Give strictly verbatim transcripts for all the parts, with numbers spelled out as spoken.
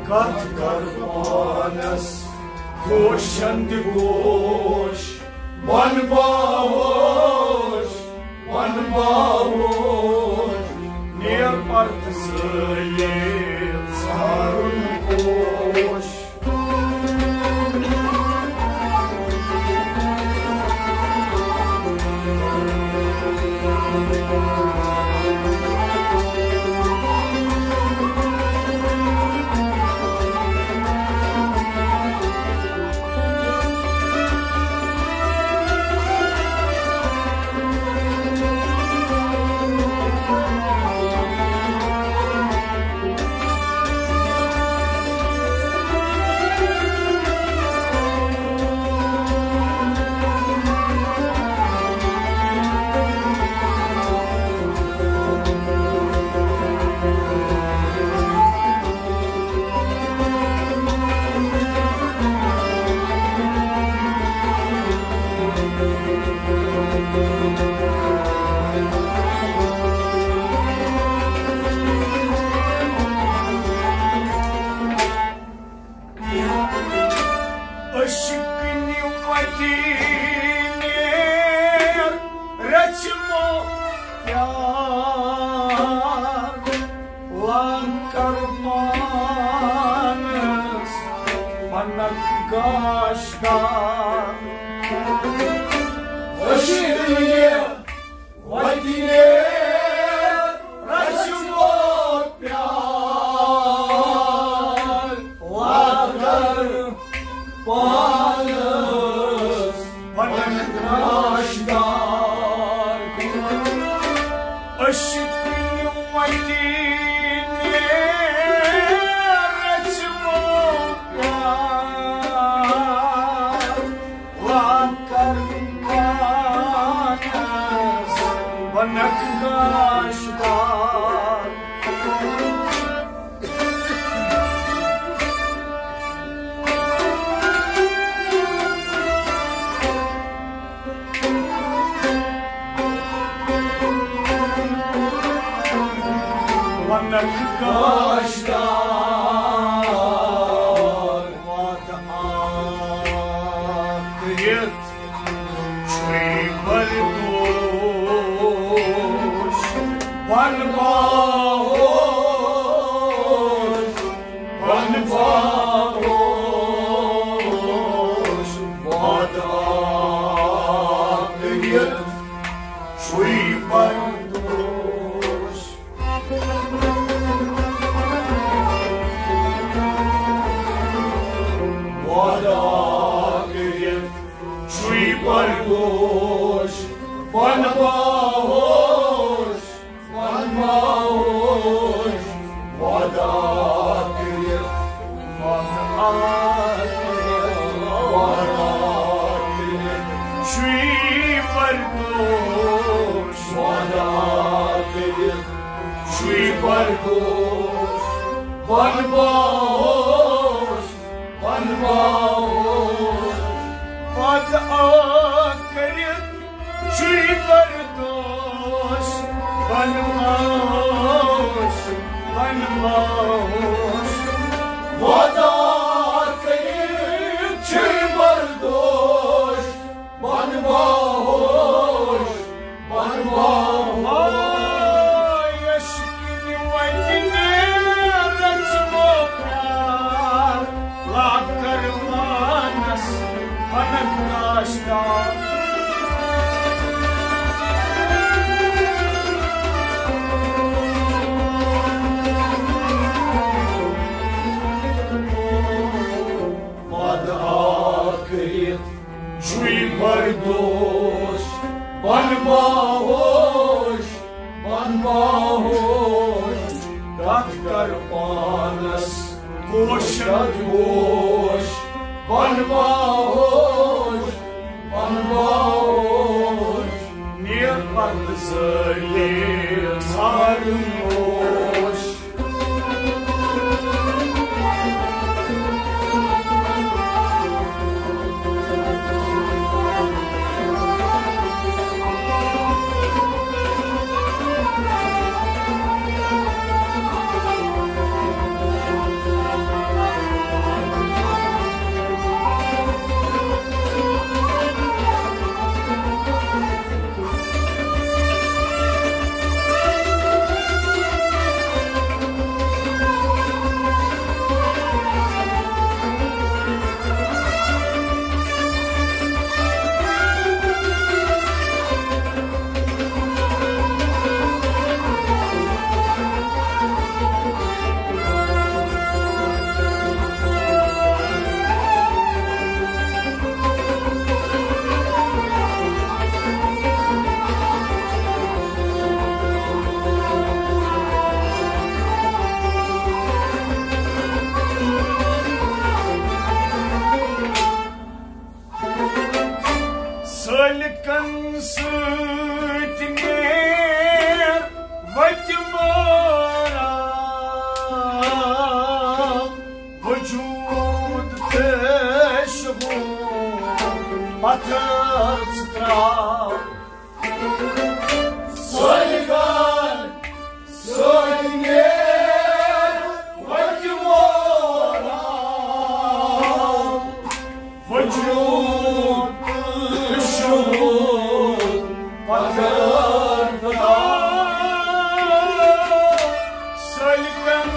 کتھ کر پانس کوشند گوش، بن باہوش، بن باہوش، نیر پرت زٲلِتھ ژھارُن پوش۔ عشقنہِ وتہِ نیر رچمو پیار، لانکر پانس پنک گاشدار۔ عشقنہِ وتہِ نیر رچمو پیار، لانکر پانس پنک گاشدار۔ عشقنہِ وتہِ نیر رچمو پیار، لانکر پانس پنک گاشدار۔ پنک گاشدار۔ وعدٕ اکھ کٔرِتھ چھُے بردوش، بن باہوش، بن باہوش، وعدٕ اکھ کٔرِتھ چھُے بردوش۔ وعدٕ کٔرِتھ چھُے بردوش، بن باہوش، بن باہوش، وعدٕ کٔرِتھ، وعدٕ کٔرِتھ، وعدٕ کٔرِتھ چھُے بردوش، وعدٕ کٔرِتھ چھُے بردوش، بن باہوش، بن باہوش۔ وعدٕ کٔرِتھ چھُے بردوش، بن باہوش، بن باہوش۔ وعدٕ کٔرِتھ چھُے بردوش، بن باہوش، بن باہوش۔ عشقنہِ وتہِ نیر رچمو پیار، لانکر پانس پنک گاشدار۔ وعدٕ کٔرِتھ چھُے بردوش، بن باہوش، بن باہوش۔ کتھ کر پانس کوشند گوش، بن باہوش، بن باہوش۔ نیر پرد زٲلِتھ ژھارُن اوش۔ ترٛاو، ژٕ ترٛاو۔ سٲلۍ کار، سٲلۍ نیر، وۄنۍ دِمو آرام۔ وجود تہٕ شعور پتھر ترٛاو۔ سٲلۍ کن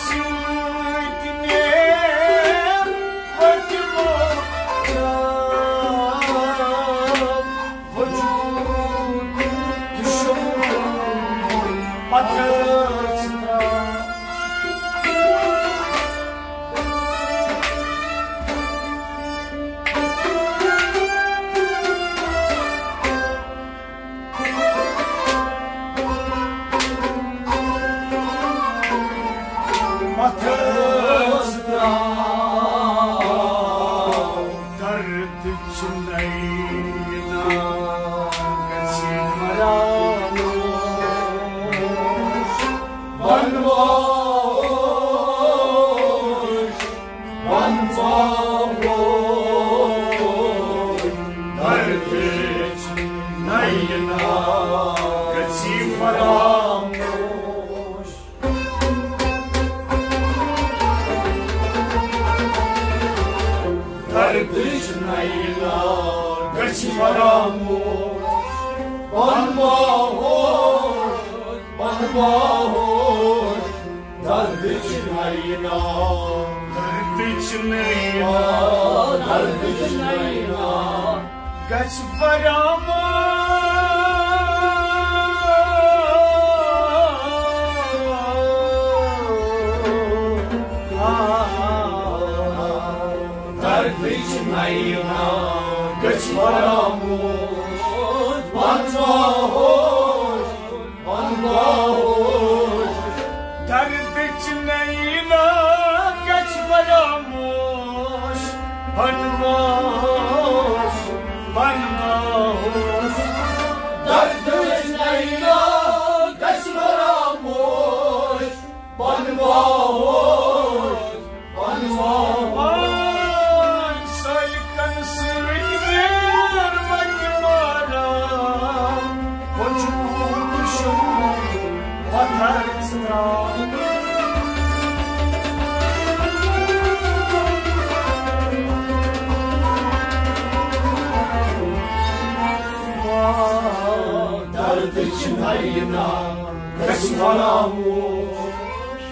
سۭتۍ نیر، وۄنۍ دِمو آرام۔ وجود تہٕ شعور پتھر ترٛاو۔ پتھر ترٛاو۔ درد چھُ نینہ گژھِ فراموش۔ بنواوش، بنواوش۔ درد چھُ نینہ گژھِ فراموش۔ دردٕچ نینہ گژھِ فراموش۔ بنواوش، بنواوش۔ دردٕچ نینہ، دردٕچ نینہ، دردٕچ نینہ گژھِ فراموش۔ دردٕچ نینہ گژھِ فراموش۔ بنواوش، بنواوش۔ دردٕچ نینہ گژھِ فراموش۔ بنواوش، بنواوش۔ دردٕچ نینہ گژھِ فراموش۔ بنواوش، بنواوش۔ سٲلۍ کن سۭتۍ نیر وۄنۍ دِمو آرام۔ وجود شعور پتھر ترٛاو۔ دردٕچ نینہ گژھِ فراموش۔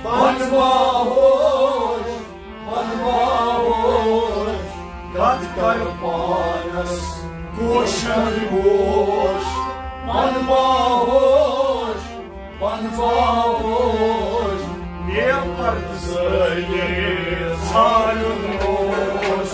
بنواوش، بنواوش۔ کتھ کر پانس کوشن گوش۔ بنواوش، بنواوش۔ مےٚ پردٕ زٲیِل ژھانڈُن اوس۔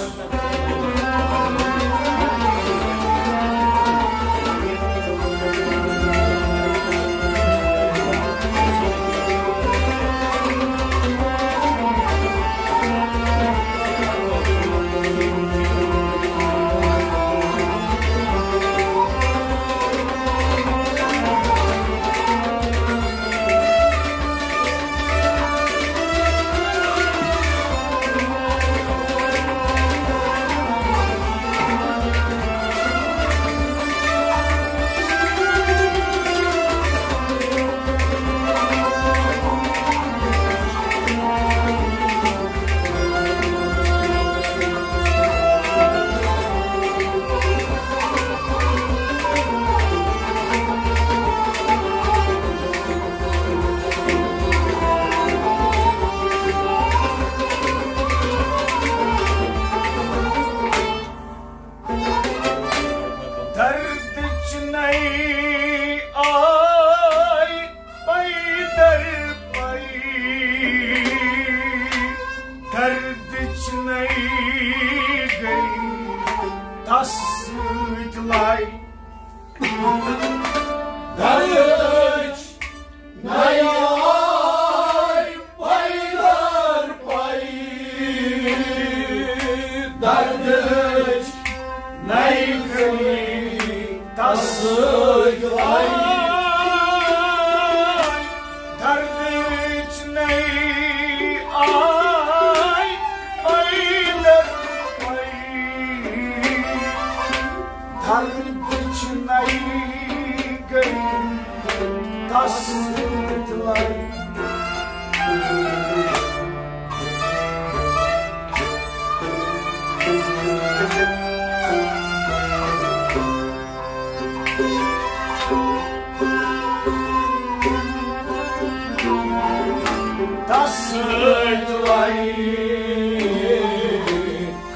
تس سۭتۍ لایہِ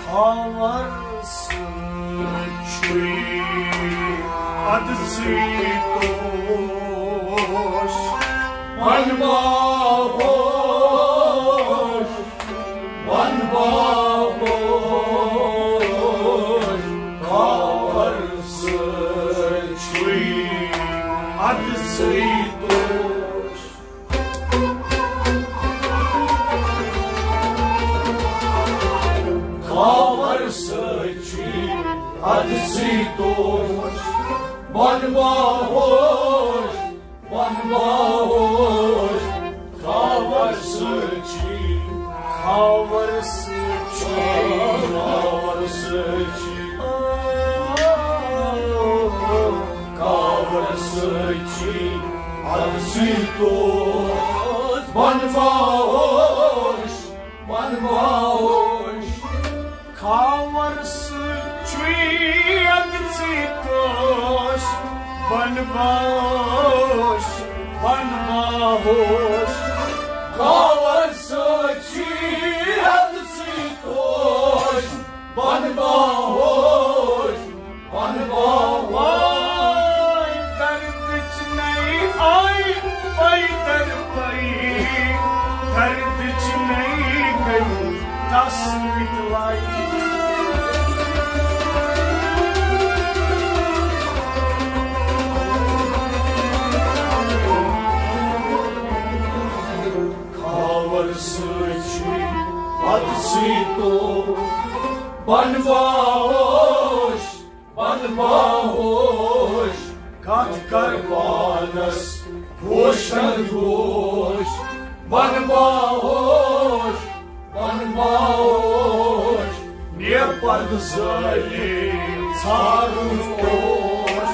کھاور سۭتۍ چھُے اَدٕ ژٕے توش۔ وَن باہوش، وَن باہوش، کھاور سۭتۍ چھُے اَدٕ ژٕے توش۔ کھاور سۭتۍ چھُے اَدٕ ژٕے توش۔ وَن باہوش، وَن باہوش، کھاور سۭتۍ چھُے، کھاور سۭتۍ چھُے، کھاور سۭتۍ چھُے، کھاور سۭتۍ چھُے اَدٕ ژٕے توش۔ وَن باہوش، وَن باہوش، کھاور سۭتۍ چھُے اَدٕ ژٕے توش۔ وَن باہوش، وَن باہوش، کھاور سۭتۍ چھُے اَدٕ ژٕے توش۔ وَن باہوش، وَن باہوش۔ آے دردٕچ نٔے، آے پَے درپَے، دردٕچ نٔے گٔے تَس سۭتۍ لَے۔ کھاور سۭتۍ چھُے اَدٕ ژٕے توش۔ وَن باہوش، وَن باہوش، کَتھ کَر پانَس ہوشن ہوش۔ وَن باہوش، وَن باہوش، مےٚ پَتہٕ زٲلِتھ ژھارُن اوش۔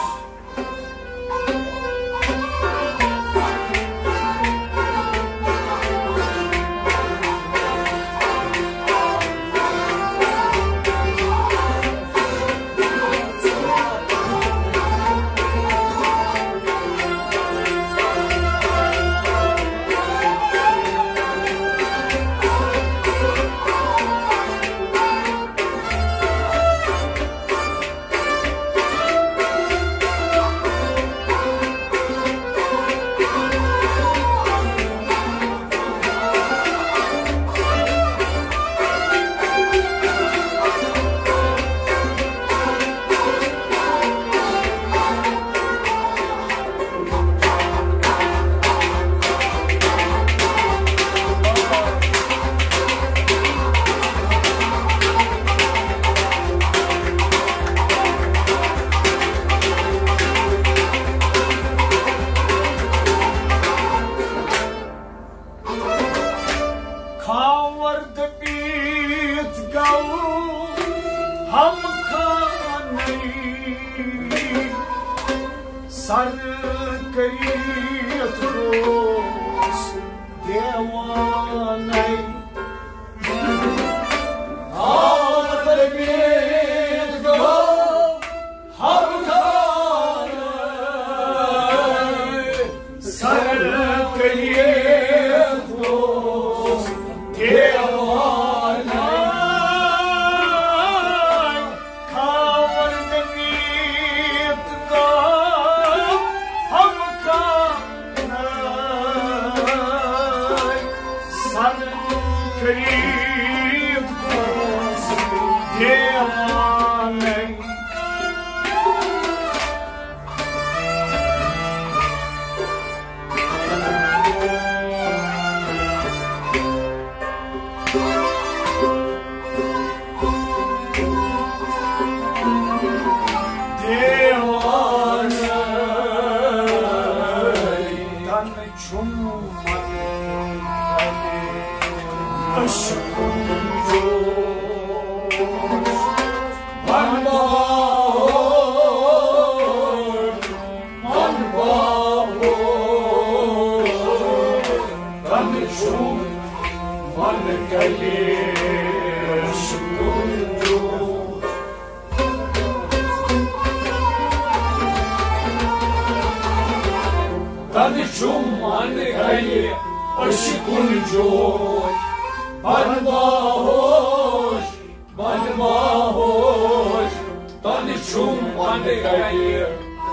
کھاور دٔپِتھ گوٚو ہم خانٕے، سر کٔرِتھ گوٚوُس دیوانَے۔ کھاور دٔپِتھ گوٚو ہم خانٕے، سر کٔرِتھ گوٚوُس دیوانَے۔ کھاور دٔپِتھ گوٚو ہم خانٕے، سر کٔرِتھ گوٚوُس دیوانَے۔ دیوانَے، تن چھُم عشقُک جوش۔ وَن باہوش، وَن باہوش، تن چھُم، وَن کَلہِ عشقُک جوش۔ تن چھُم، وَن کَلہِ أسۍ کُن جوش، بن باہوش، بن باہوش، تن چھُم من گرِ۔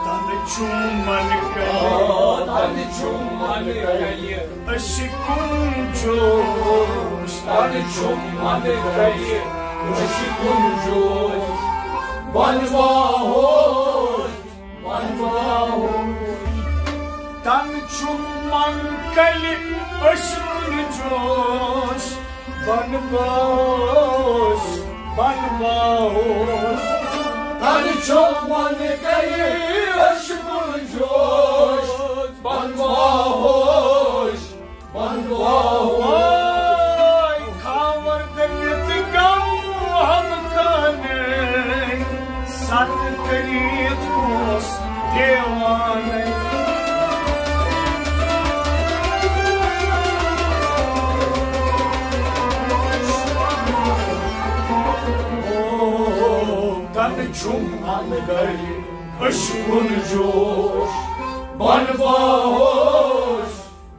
تن چھُم من گرِ۔ آ، تن چھُم من گرِ۔ أسۍ کُن جوش، تن چھُم من گرِ۔ أسۍ کُن جوش، بن باہوش، بن باہوش۔ تن چھُم من گرِ، أسۍ کُن جوش، بن باہوش، بن باہوش۔ تن چھُم من گرِ، أسۍ کُن جوش، بن باہوش، بن باہوش۔ خاور دٔمِتھ گم ہم کانٕے، سن کٔرِتھ اوس دیوانٕے۔ تن چھُم من گرِ، أسۍ کُن جوش، بن باہوش،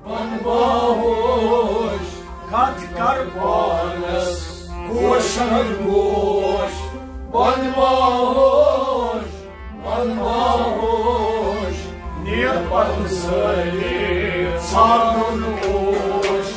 بن باہوش۔ کتھ کر پانس کوشن گوش، بن باہوش، بن باہوش۔ نیر پتہٕ سٲری ژھانڈُن اوش۔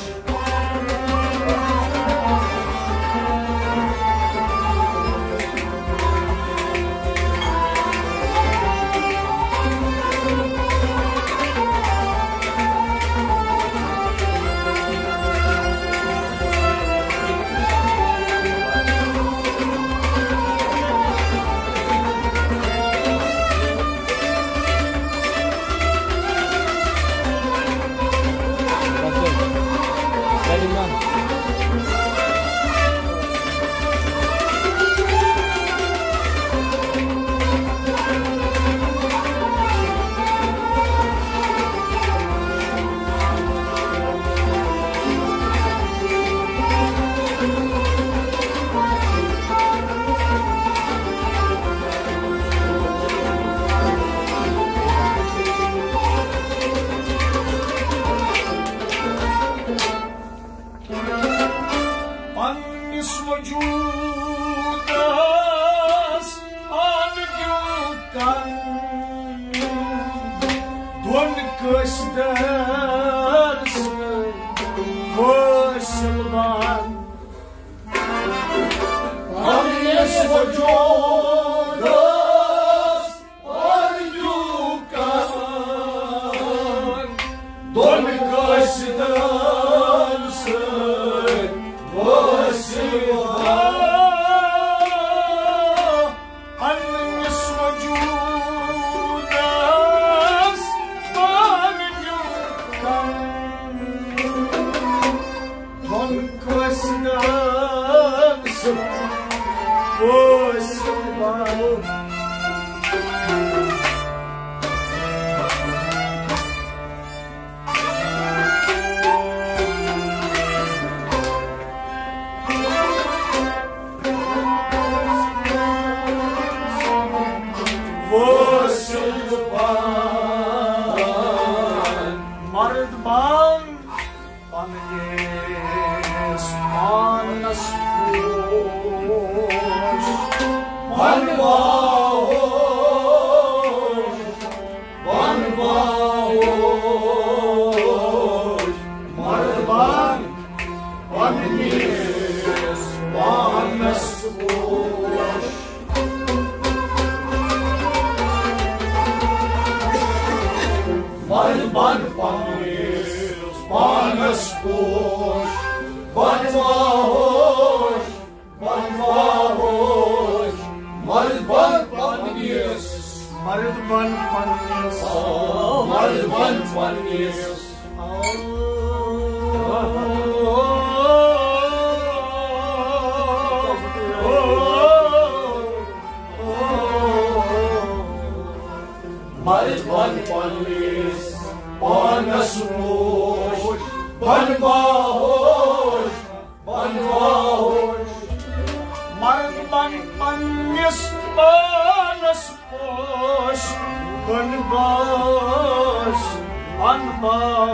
پننِس وجودس آن دیُن کن، دۄن قٲصدن سۭتۍ حٲصِل بن۔ پننِس وجودس آن دیُن کن، دۄن قٲصدن سۭتۍ حٲصِل بن۔ پننِس وجودس آن دیُن کن، دۄن قٲصدن سۭتۍ حٲصِل بن۔ حٲصِل بن۔ مرد بن پننِس پانس پوش۔ بن باہوش، بن باہوش، مرد بن پننِس پانس پوش۔ مرد بن پننِس پانس پوش۔ بن باہوش، بن باہوش، مرد بن پننِس۔ مرد بن پننِس۔ آ، مرد بن پننِس۔ آ۔ مرد بن پننِس پانس پوش، بن باہوش، بن باہوش۔ مرد بن پننِس پانس پوش، بن باہوش، بن باہوش۔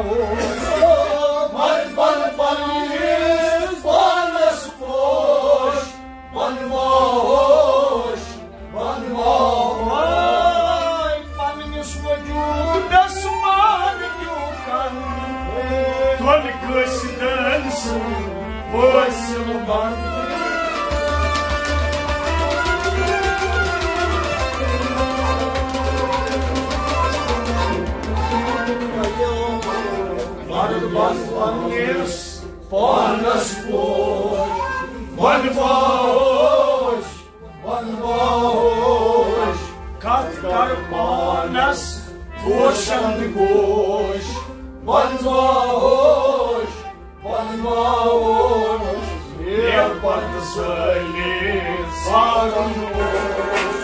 پانس پوش، بن باہوش، بن باہوش، کتھ کر پانس پوشن گوش، بن باہوش، بن باہوش، یہ پتھ سلی سارن اوش۔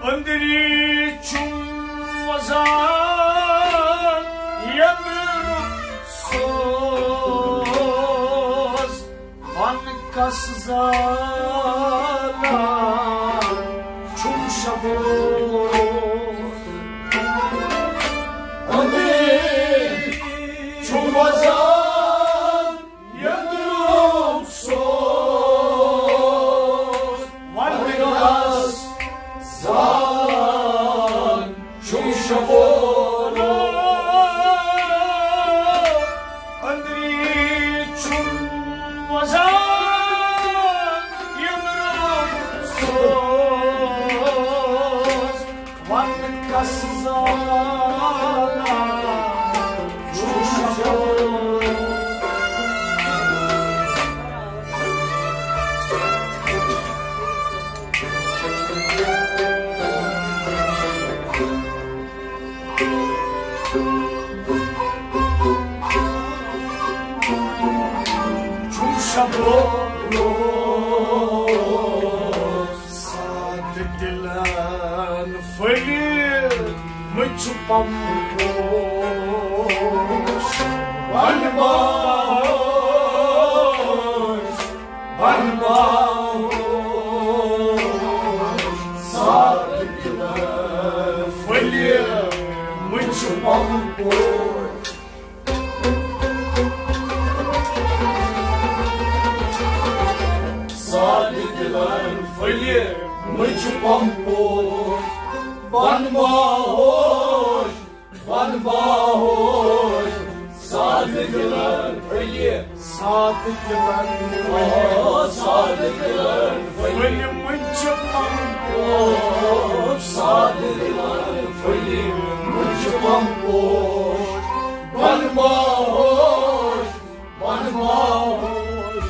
أنٛدری چھُم وَزان یَنٛدرُک سوز، وَن کَس زالان چھُم شَبو۔ أنٛدری چھُم وَزان یَنٛدرُک سوز، وَن کَس زالان چھُم شَبو۔ أنٛدری چھُم وَزان یَنٛدرُک سوز، وَن کَس زالان چھُم شَبو۔ چھُم شَبو۔ سادٕ دِلن پھٔلۍ مٕتۍ چھِ پمپوش۔ بن باہوش، بن باہوش، سادٕ دِلن پھٔلۍ مٕتۍ چھِ پمپوش۔ سادٕ دِلن پھٔلۍ مٕتۍ چھِ پمپوش۔ بن باہوش، بن باہوش، سادٕ دِلن پھٔلۍ، سادٕ دِلن پھٔلۍ، سادٕ دِلن پھٔلۍ مٕتۍ چھِ پمپوش۔ سادٕ دِلن پھٔلۍ مٕتۍ چھِ پمپوش۔ بن باہوش، بن باہوش،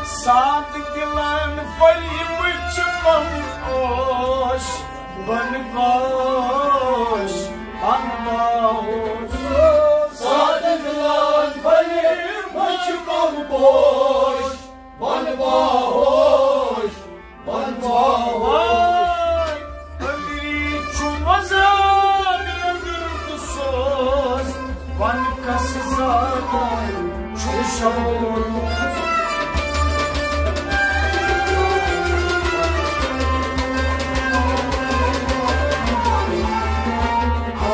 سادٕ دِلن پھٔلۍ مٕتۍ چھِ پمپوش۔ بن باہوش، بن باہوش، سادٕ دِلن پھٔلۍ مٕتۍ چھِ پمپوش۔ بن باہوش، بن باہوش۔ أنٛدری چھُم وَزان یَنٛدرُک سوز، وَن کَس زالان چھُم شَبو۔ آ،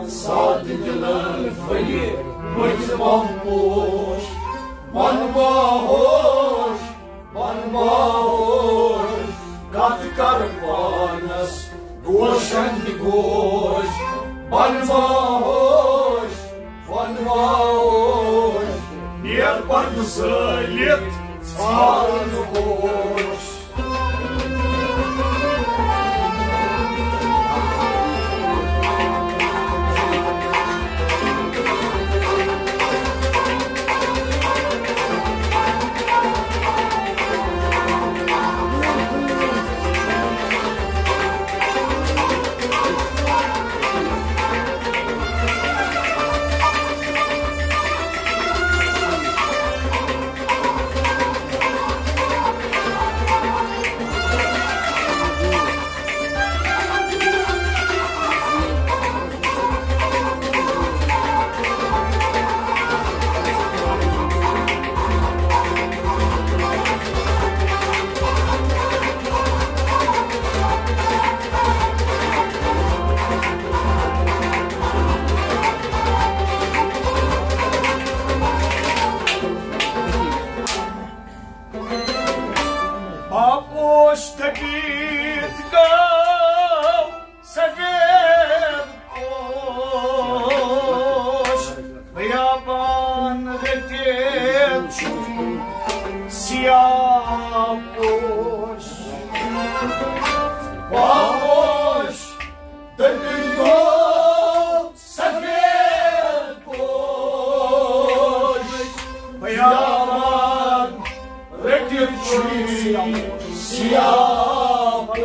سادٕ دِلن پھٔلۍ مٕتۍ پمپوش۔ بن باہوش، بن باہوش، کتھ کر پانس گوشن تہِ گوش۔ بن باہوش، بن باہوش، نیر پتہٕ زٲلِتھ ژھارن ہوش۔ رٔٹِتھ چھُم سیاہ پوش، پوش۔ دٔپِتھ گوٚو سفید پوش، بیابان رٔٹِتھ چھُم سیاہ پوش۔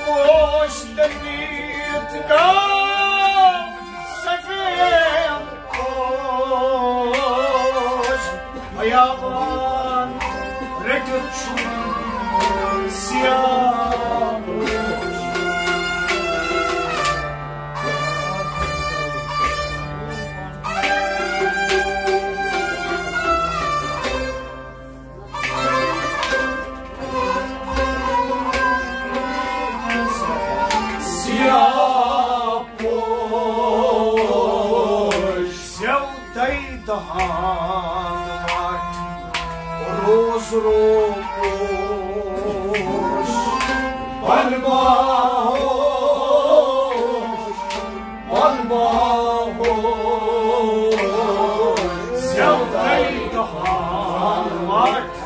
پوش دٔپِتھ گوٚو سفید پوش، بیابان رٔٹِتھ چھُم سیاہ پوش۔ سیاہ پوش۔ زیوتَے دہان وَٹھ روز رو پوش، بن باہوش، بن باہوش۔ زیوتَے دہان وَٹھ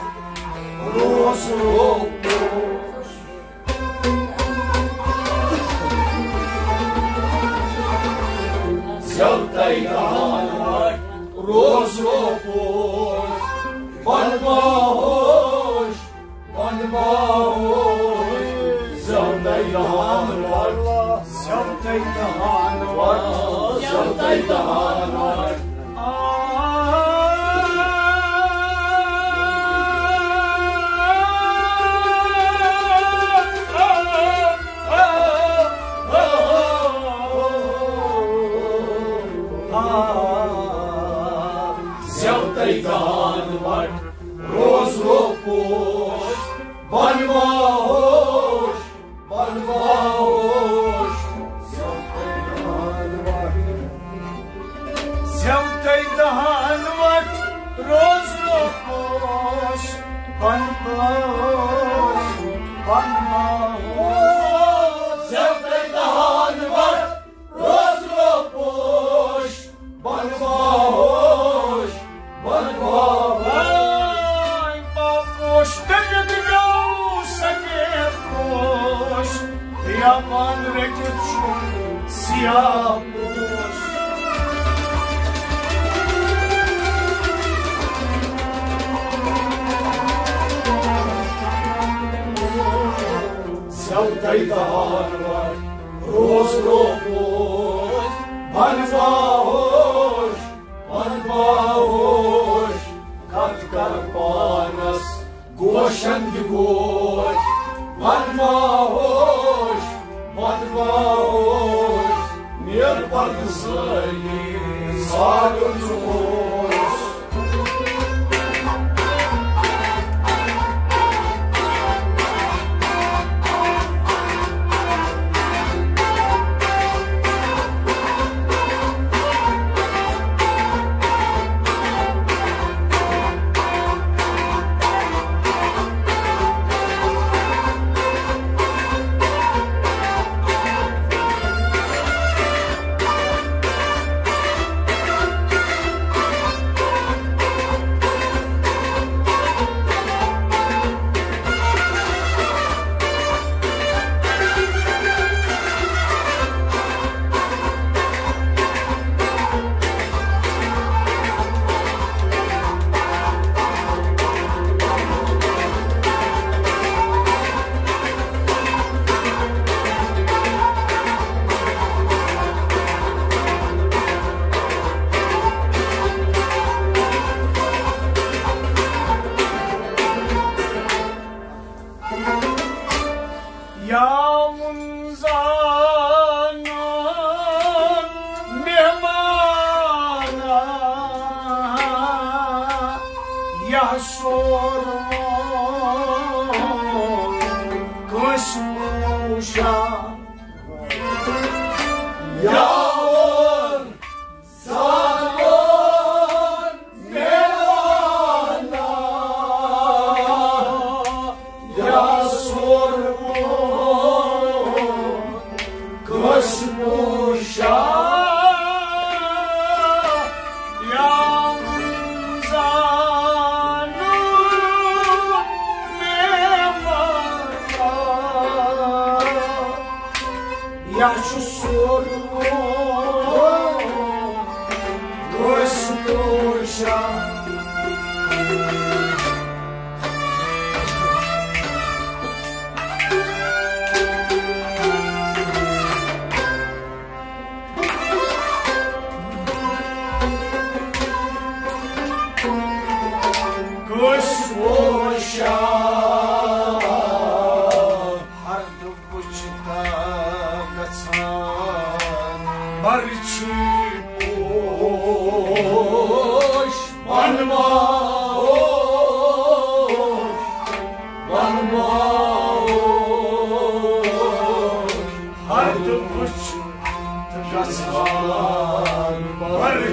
روز رو پوش۔ زیوتَے دہان وَٹھ روز رو پوش، بن باہوش، بن باہوش۔ زیوتَے دہان وَٹھ، زیوتَے دہان وَٹھ، زیوتَے دہان وَٹھ۔ زیوتَے دہان وَٹھ روز رو پوش، بن باہوش، بن باہوش۔ زیوتَے دہان وَٹھ، زیوتَے دہان وَٹھ روز رو پوش، بن باہوش، بن باہوش۔ زیوتَے دہان وَٹھ روز رو پوش، بن باہوش، بن باہوش۔ پوش دٔپِتھ گوٚو سفید پوش، بیابان رٔٹِتھ چھُم سیاہ پوش۔ زیوتَے دہان وَٹھ روز رو پوش، بن باہوش، بن باہوش۔ کتھ کر پانس گوشن یہِ گوش، بن باہوش، بن باہوش۔ نیر پردٕ سٲلی ساڑُن ژٕ ہوش۔ یا وُن زانُن مہمانا، یا سورمُت کٲنٛسہِ پوشا۔ یا وُن زانُن مہمانا، یا سورمُت کٲنٛسہِ پوشا۔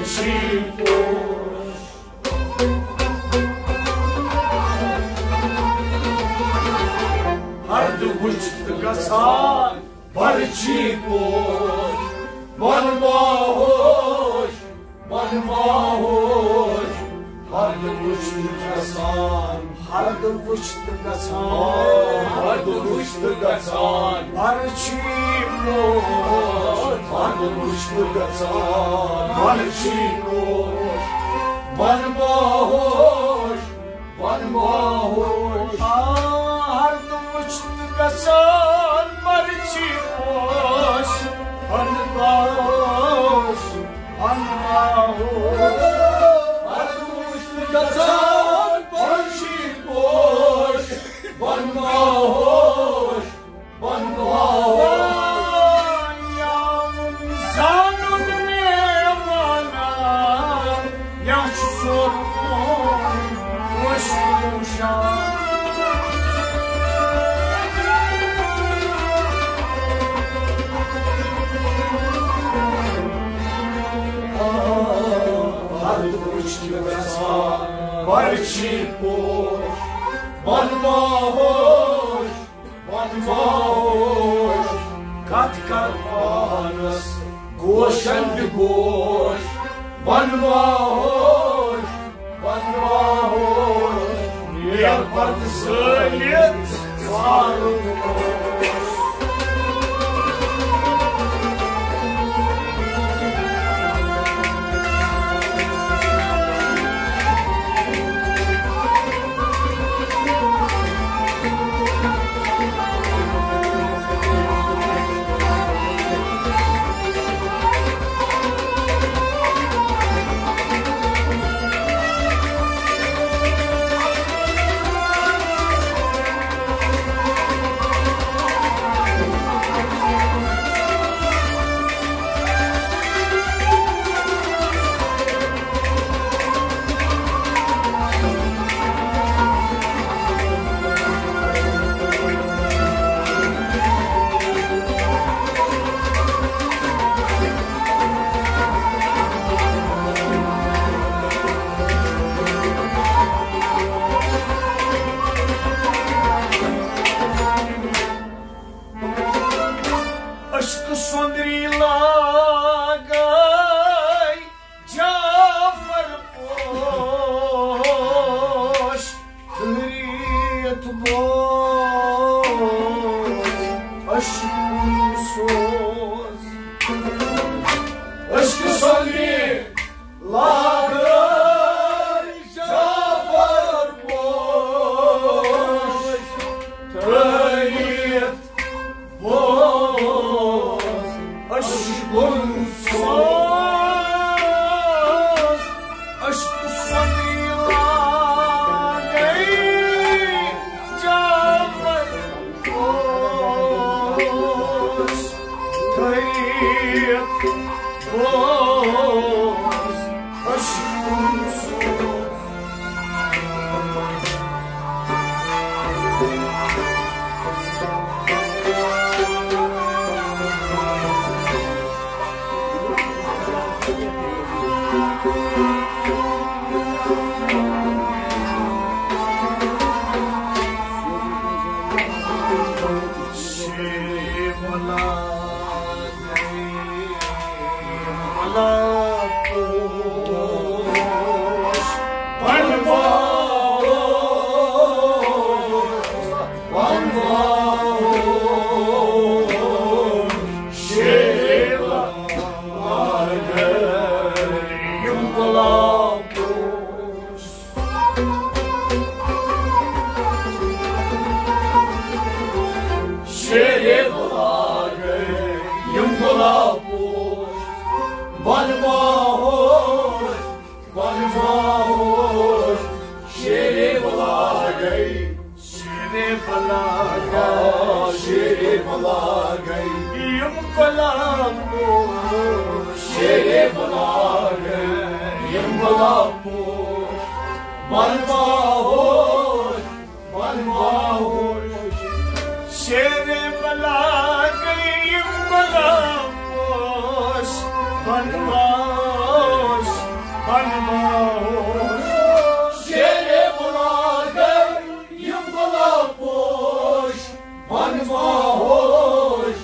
چھی پوش۔ ہردٕ وٕچھِتھ گژھان برچھی پوش۔ بۄنہٕ باہوش، بۄنہٕ باہوش، ہردٕ وٕچھِتھ گژھان۔ ہردٕ وٕچھِتھ گژھان۔ ہردٕ وٕچھِتھ گژھان۔ برچھی پوش۔ ہردٕ وٕچھِتھ گژھان۔ برچھی پوش۔ بۄنہٕ باہوش، بۄنہٕ باہوش۔ آ، ہردٕ وٕچھِتھ گژھان برچھی پوش۔ بۄنہٕ باہوش، بۄنہٕ باہوش۔ ہردٕ وٕچھِتھ گژھان برچھی پوش۔ بۄنہٕ باہوش، بۄنہٕ باہوش۔ زانُن مےٚ وَنان، یا چھُ سورمُت کٲشرُن شان۔ ہردٕ وٕچھِتھ گژھان برچھی پوش۔ بۄنہٕ باہوش، بۄنہٕ باہوش۔ کتھ کر پانس گوشن تہِ گوش۔ بۄنہٕ باہوش، بۄنہٕ باہوش۔ ییٚلہِ پتہٕ زٲلِتھ سارُن اوس۔ عشقہٕ سۄندری لاگے جعفر پوش، ٹھٔہرِتھ بوز عشقُن سوز۔ عشقہٕ سۄندری لاگے جعفر پوش، ٹھٔہرِتھ بوز عشقُن سوز۔ عشقہٕ سۄندری لاگے جعفر پوش، ٹھٔہرِتھ بوز عشقُن سوز۔ شیرِ لاگے یِم گۄلاب پوش، بۄنہٕ باہوش، بۄنہٕ باہوش۔ شیرِ لاگے، شیرِ لاگے، آ، شیرِ لاگے یِم گۄلاب پوش، شیرِ لاگے یِم گۄلاب پوش، بۄنہٕ باہوش، بۄنہٕ باہوش۔ شیرِ لاگے یِم گۄلاب پوش، بۄنہٕ باہوش۔ شیرِ بُلاگر یِم گۄلاب پوش، بَن باہوش،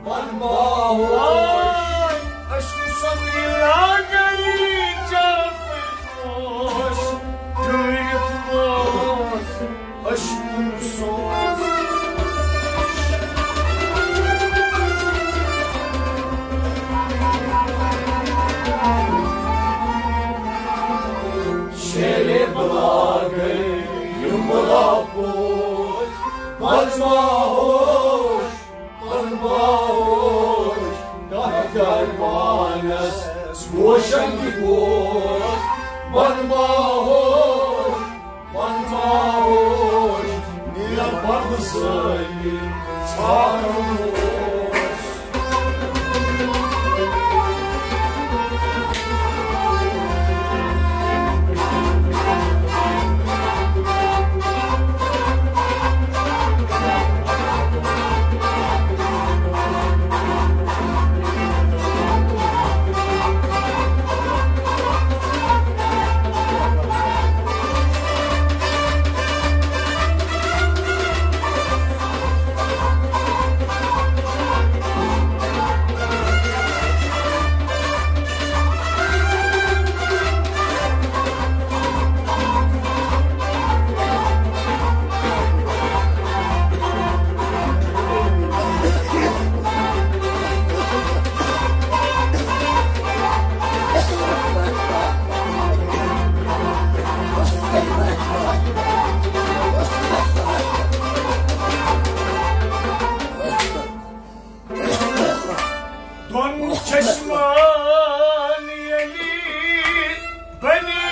بَن باہوش۔ اشکہٕ سۄمبرِ لاگے چاپٕکۍ پوش، ٹھٔہرِتھ روز اشکن سوز۔ شیرِ بُلاگر یِم گۄلاب پوش، بَن باہوش، بَن باہوش، کتھ دربانس گوشن تہِ گوش، بَن باہوش، بَن باہوش، نیر پردٕ سٲری ژھانڈن اوس۔ دۄن چشمن ییٚلہِ بنی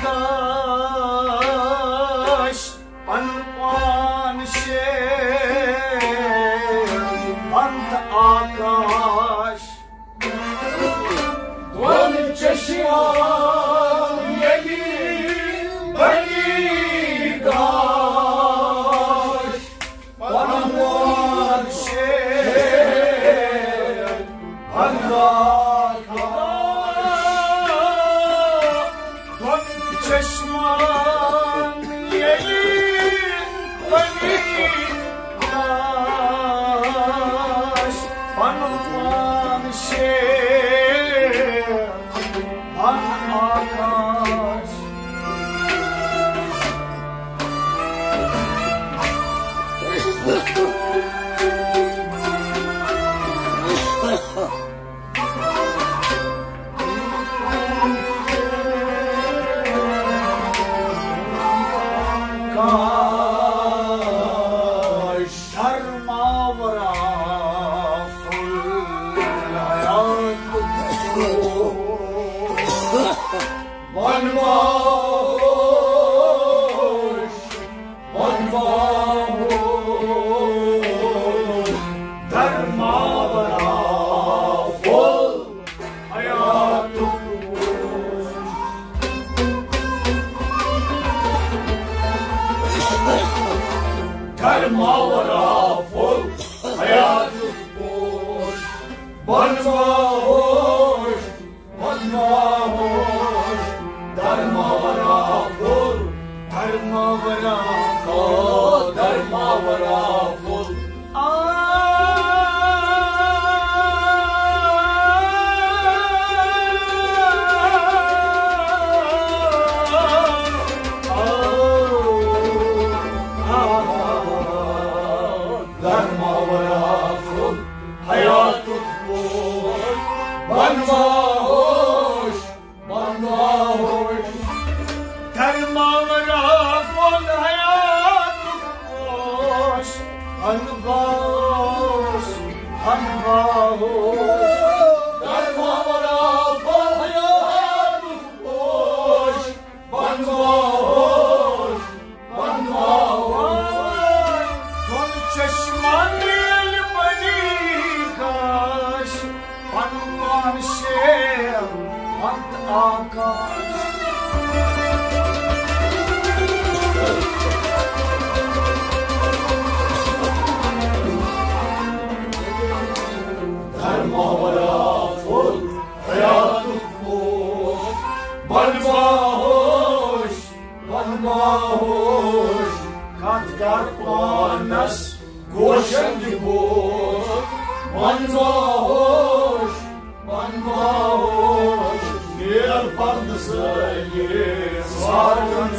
گاش، پن پان شیر، پنت آکاش۔ دۄن چشمن ییٚلہِ بنی گاش، پنن وان شیر، پنن خدا۔ دۄن چشمن ییٚلہِ بنی گاش، پنن وان شیر، پنن آکاش۔ کاش درماورا پھول حیات، بن باہوش، بن باہوش، درماورا پھول حیاتُک پوش۔ درماورا پھول حیاتُک پوش۔ بن باہوش، بن باہوش، درماورا پھول۔ درماورا پھول۔ آ، درماورا پھول۔ آ، آ، آ، درماورا پھول۔ حیاتُک پوش۔ بن باہوش، بن باہوش۔ درماورا پھول حیاتُک پوش۔ بن باہوش، بن باہوش۔ درماورا پھول حیاتُک پوش۔ بن باہوش، بن باہوش۔ دۄن چشمن ییٚلہِ بنی گاش، پنن پان شیر، پنت آکاش۔ درماورا پھول حیاتُک پوش۔ بن باہوش، بن باہوش، کتھ کر پانس گوشن دِ بوش۔ بن باہوش، بن باہوش، نیر پرد سٲری سارن۔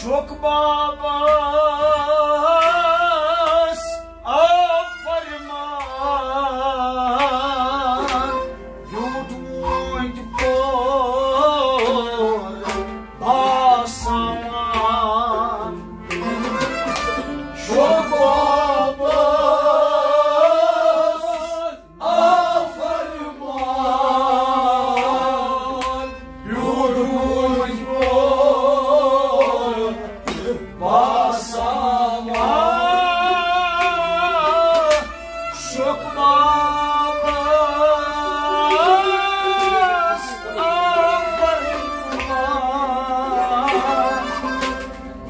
شوق بابس آو فرمان، بیوٗٹھ وٲنٛگۍ پور باسان۔ شوق بابس آو فرمان، بیوٗٹھ وٲنٛگۍ پور باسان۔ شوق بابس آو فرمان،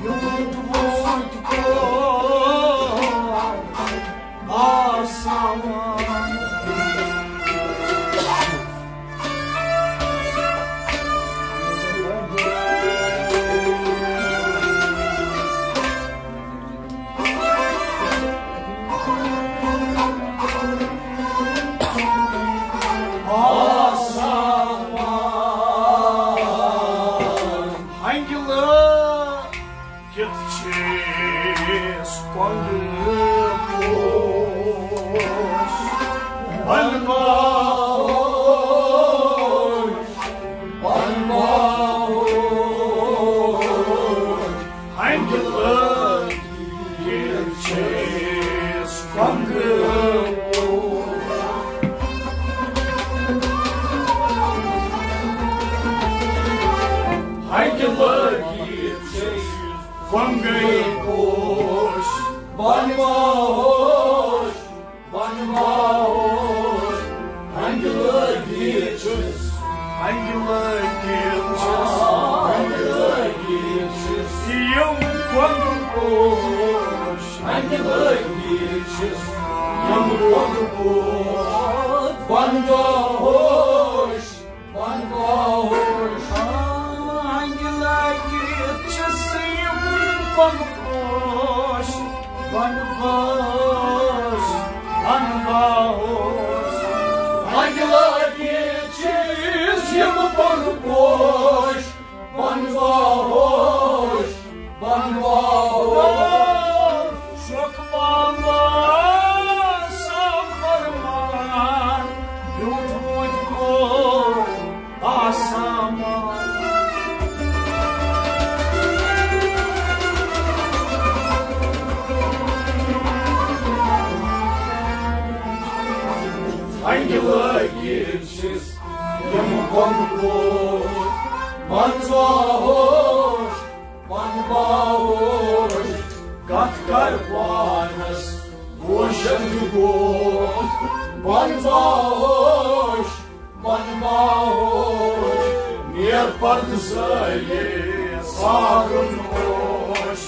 بیوٗٹھ وٲنٛگۍ پور باسان۔ ہنگلہ کِتھ چھِس کۄنٛگہٕ پوش، بنہٕ باہوش، بنہٕ باہوش۔ ہنگہِ لٲگِتھ چھِس کۄنٛگہٕ پوش۔ ہنگہِ لٲگِتھ چھِس کۄنٛگہٕ پوش۔ بنہٕ باہوش، بنہٕ باہوش، ہنگہِ لٲگِتھ چھِس، ہنگہِ لٲگِتھ چھِس، ہنگہِ لٲگِتھ چھِس، یِم کۄنٛگہٕ پوش۔ ہنگہِ لٲگِتھ چھِس، یِم کۄنٛگہٕ پوش۔ بنہٕ باہوش، بنہٕ باہوش۔ ہنگہِ لٲگِتھ چھِس یِم کۄنٛگہٕ پوش۔ بنہٕ باہوش، بنہٕ باہوش۔ ہنگہِ لٲگِتھ چھِس یِم کۄنٛگہٕ پوش۔ بنہٕ باہوش، بنہٕ باہوش۔ شوق بابس آو فرمان، بیوٗٹھ وٲنٛگۍ پور باسان۔ ہنگہِ لٲگِتھ چھِس یِم کۄنٛگہٕ پوش۔ بنہٕ باہوش، بنہٕ باہوش، کتھ کر پانس گوشن دِ بوش۔ بنہٕ باہوش، بنہٕ باہوش، نیر پرد سٲری سارُن اوش۔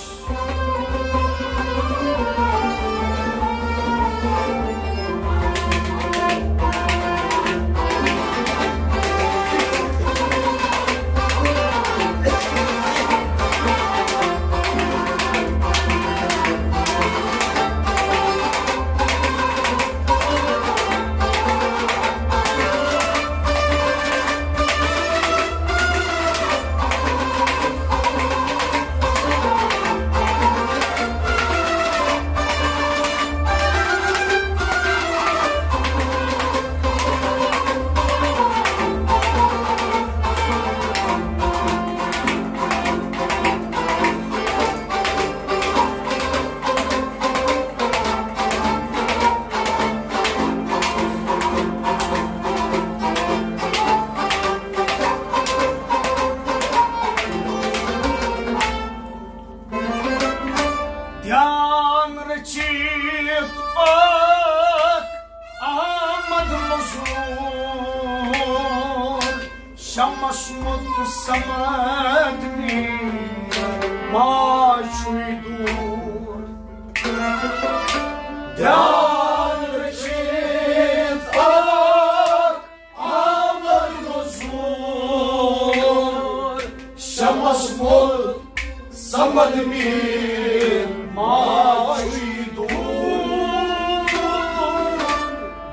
شمس مت سمد می ما چھُے دوٗر۔ دھیان رچھِتھ اکھ آمد مزور۔ شمس مت سمد می ما چھُے دوٗر۔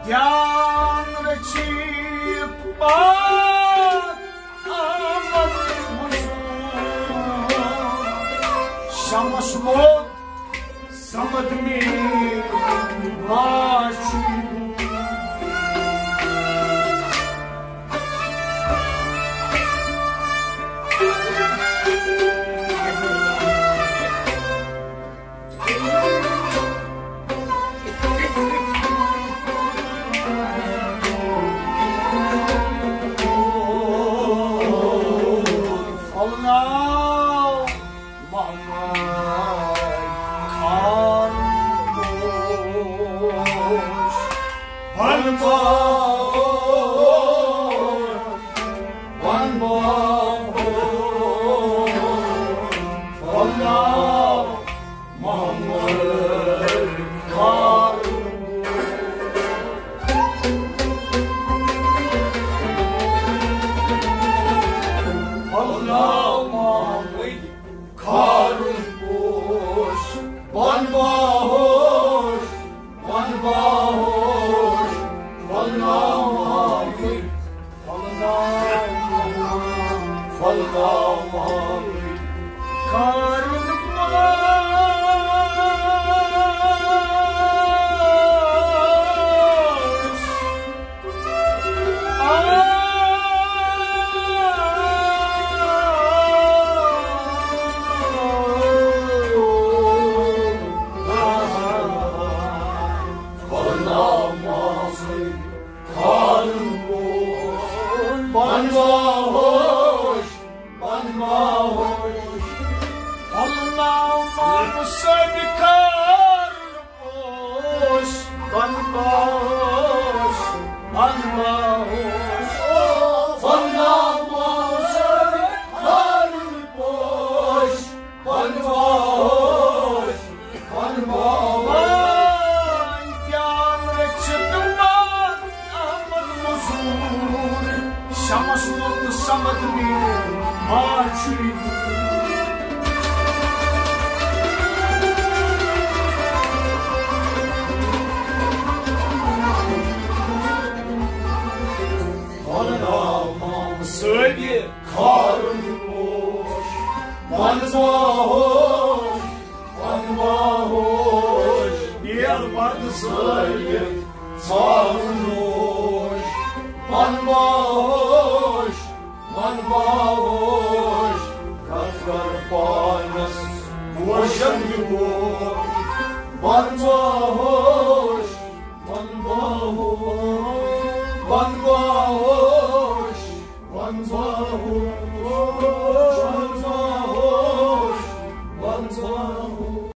دھیان رچھِتھ پاک آمد مزور۔ شمس مت سمد می ما چھُے دوٗر۔ پھۄلناو محمد خار پوش۔ بن باہوش، بن باہوش، پھۄلناو محمد خار۔ پھۄلناو محمد خار پوش۔ بن باہوش، بن باہوش، پھۄلناو محمد، پھۄلناو محمد، پھۄلناو محمد خار پوش۔ بن باہوش، بن باہوش، پھۄلناو محمد صٲبِ خار پوش۔ بن باہوش، بن باہوش، پھۄلناو محمد صٲبِ خار پوش۔ بن باہوش، بن باہوش۔ وای، دھیان رچھِتھ پاک آمد مزور۔ شمس مت سمد می ما چھُے دوٗر۔ پھۄلناو محمد صٲبِ خار پوش۔ بن باہوش، بن باہوش، ییٚلہِ پتہٕ زٲلِتھ ژاو نوش۔ بن باہوش، بن باہوش، کتھ کر پانس پوشن یہِ پوش۔ بن باہوش، بن باہوش، بن باہوش، بن باہوش۔